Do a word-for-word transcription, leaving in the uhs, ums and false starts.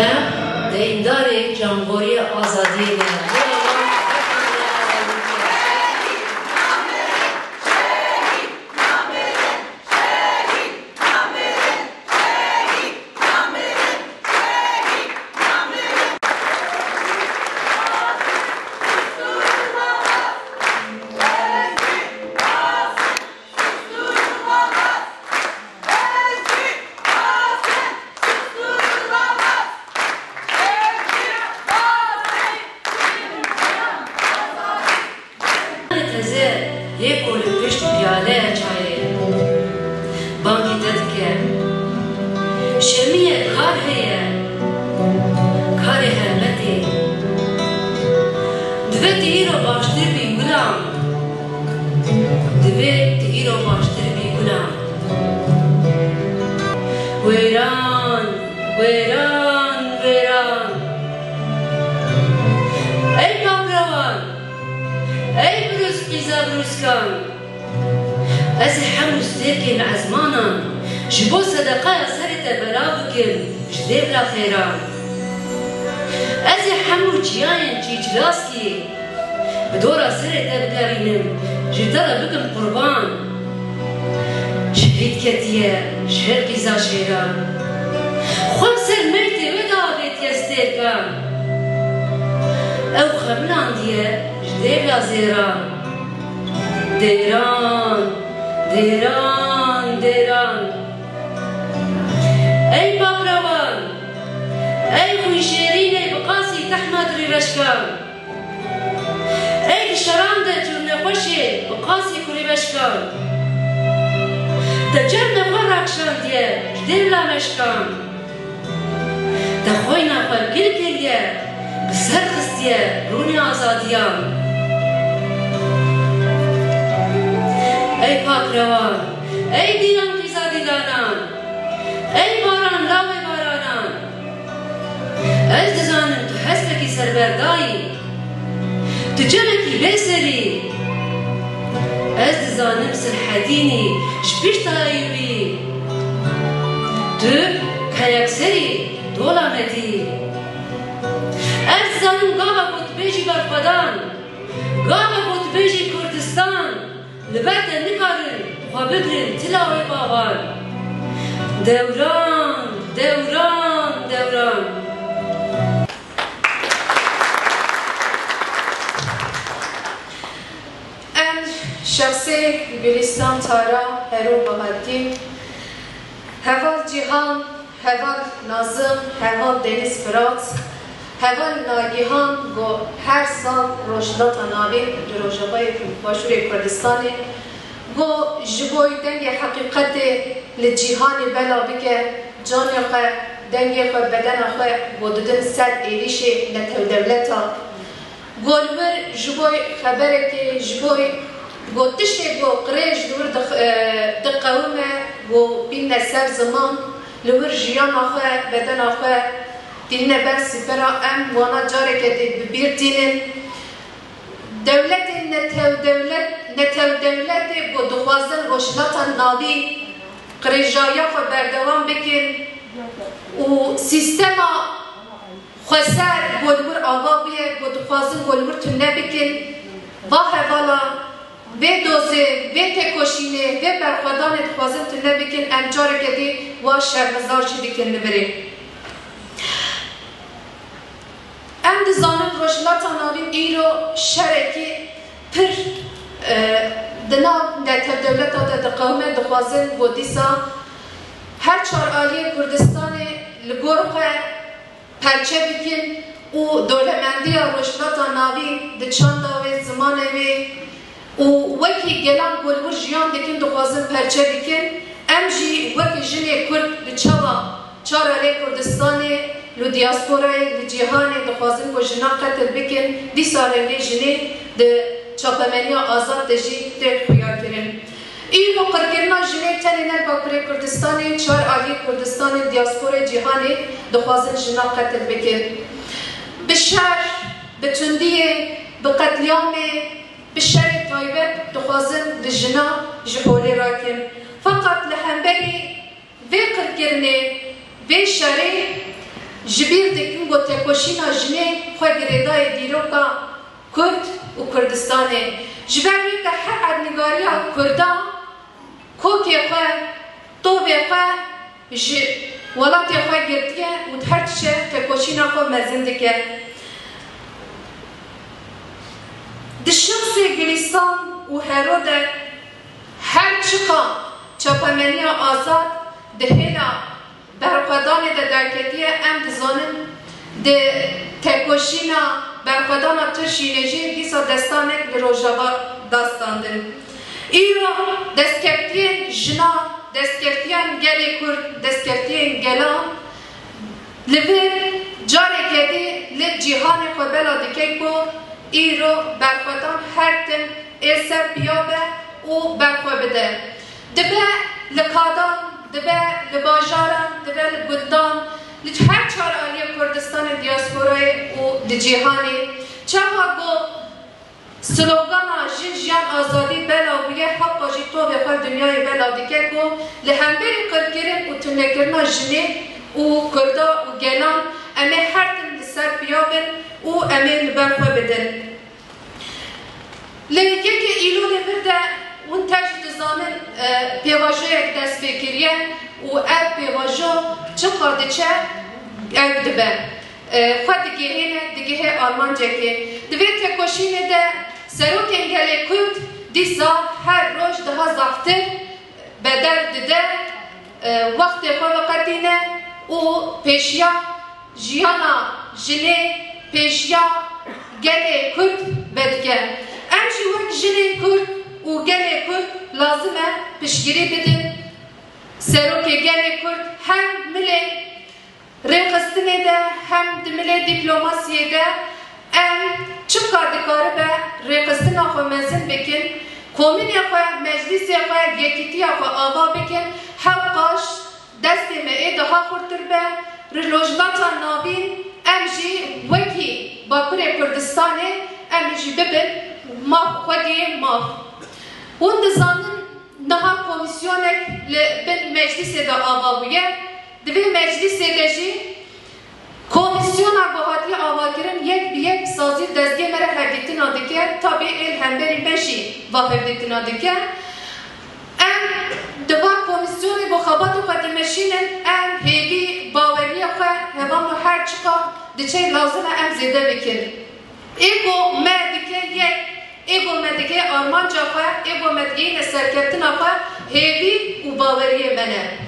Em deyndarê canboriyê azadiyê ne. Teze yê ku li pişt piyaleya çayê bangî te dike. Şemiye kar heye, karê helbetê. Divê tu îro baştir bî gulam. Divê tu îro baştir bî gulam. Wêran, wêran, wêran. Ey pakrewan, ey birûz qîza birûzkan. Ez ê hemû stêrkên ezmanan ji bo sedeqaya serê te belav bikim ji dêvla xêran. Ez ê hemû çiyayên çîçlaskî bi dora serê te bigerînim, ji te re bikim qurban. Şehîd ketiye ji her qîza şêran. Xwe bi ser meytê wê de avêtiye stêrkan. Ew xemilandiye ji dêvla zêran. Dêran, dêran, dêran. Ey pakrewan, ey xwînşêrînê bi qasî tehna dirîveşkan. Ey di şeran de cûrnexweşê bi qasî kurîveşkan. Te cermê xwe rakşandiye ji dêvla meşkan. Te xweyna xwe gil kiriye, bi ser xistiye rûnê azadiyan. Ey pakrewan, ey dîlan qîza dîlanan, ey baran lawê baranan. Ez dizanim tu hestekî serberdayî, tu cemekî bêserî. Ez dizanim Sirhedînî ji pişta Eyûbî. Tu keyekserî dola me dî. Ez dizanim gava ku tu bêjî berxwedan, gava ku tu bêjî Kurdistan, li ber te nikarin xwe bigrin tila wê bavan. Dewran, dewran, dewran. Em şexsê Gulîstan Tara Herû Bahattin, heval Cîhan, heval Nazim, heval Deniz Firat, heval Nagihan ku her sal Rojhilata Navîn di Rojavayê Başûrê Kurdistanê ku ji bo dengê heqîqetê li cîhanê bela bike, canê xwe, dengê xwe, bedena xwe ku didin ser êrîşê netewdewleta. Ku li wir ji bo xeberekê, ji bo ku tiştê ku qirêj li wir dix-, e, diqewime, ku bîne ser ziman, li wir jiyana xwe, bedena xwe tînine ber sîpera, em wana careke dî bi bîr tînin. Dewletên netewdewlet, netewdewletê ku dixwazin Rojhilata Navîn qirêjariya xwe berdewam bikin û sîstema xweser ku li wir ava bûye, ku dixwazin ku li wir tune bikin, va hevala, vê dozê, vê têkoşînê, vê berxwedanê dixwazin tune bikin, em careke dî wa şermizar jî dikin li virê. Em dizanin Rojhilata Navîn îro şerekî pir, e, di nav netewdewleta de diqewime, dixwazin ku dîsa her çar aliyê Kurdistanê li gor xwe perçe bikin û dolemendiya Rojhilata Navîn di çanda wê, zimanê wê û wekî gelan ku li wir jiyan dikin, dixwazin perçe bikin. Em jî wekî jinê Kurd bi çawa çar alê Kurdistanê, li diasporayê, li cîhanê dixwazin ku jina qetil bikin, dîsa rengê jinê di çapemeniya azad de jî tê xuyakirin. Îro qirkirina jinê tenê ne li Bakurê Kurdistanê, çar aliyê Kurdistanê, diasporê, cîhanê dixwazin jina qetil bikin. Bi şer, bi tundiyê, bi qetlîamê, bi şerê taybet dixwazin li jina ji holê rakin. Feqet li hemberî Vê qirkirinê, vê şerê ji bîr dikin ku tekoşîna jinê xwe girêdayê dîroka Kurd û Kurdistanê. Ji ber wê ke her erdnîgariya Kurda kokê xwe, tovê xwe ji welatê xwe girtiye û her tişe tekoşîna xwe mezin dike. Di şexsê Gulîstan û Herode her çiqa çapemeniya azad di hêla berxwedanê de derketiye, em dizanin di tekoşîna berxwedana Tirşînê jî dîsa destanek li Rojava da standin. Îro destkeftiyên jinan, destkeftiyên gelê Kurd, destkeftiyên gelan li vir careke dî li cîhanê xwe bela dike ku îro berxwedan her tim ê ser piya be û berxwe bide. Dibe li kadan, dibe li bajaran, dibe li gundan, li her çar aliyê Kurdistanê, diasporayê û di cîhanê. Çawa ku slogana Jin Jiyan Azadî belav bûye, hewqa jî tovê xwe li dinyayê belav dike ku li hemberî qirkirin û tunekirina jinê û Kurda û gelan em ê her tim li ser piya bin û em ê li ber xwe bidin. Li yekê Îlolê vir de hûn tev jî dizanin, e, pêvajoyek dest pê kiriye û ev pêvajo çiqa diçe ew dibe, e, xwe digihêne, digihê armancekê. Di vê tekoşînê de serokên gelê Kurd dîsa her roj daha zaftir bedel dide, e, wextê xwe veqetîne û pêşiya jiyana jinê, pêşiya gelê Kurd vedike. Em jî wek jinên Kurd û gelê Kurd lazim e piştgirî bidin. Serokê gelê Kurd hem milê rêxistinê de hem di milê dîplomasiyê de em çiqa dikaribe rêxistina xwe mezin bikin, komînê xwe, meclîsê xwe, yekîtiya xwe ava bikin, hewqaş destê me ê daha xurtir be, li Rojhilata Navîn em jî wekî Bakurê Kurdistanê em jî bibin maf, xwediyê maf. Hûn dizanin niha komîsyonek li bin meclîsê de ava bûye. Di vê meclîsê de jî komîsyona ku hatiye avakirin yek bi yek sazî dezgehê me re hevdîtina dike, tabî ê li hemberî me jî va hevdîtina dike. Em di van komîsyonê ku xebatê xwe dimeşînin, em hêvî, baweriya xwe hevalno her çiqa diçe lazim e em zêde bikin. Ê ku me dike yek, ê ku me dike armanca xwe, ê ku me digihîne serkeftina xwe, hêvî û baweriyê me ne.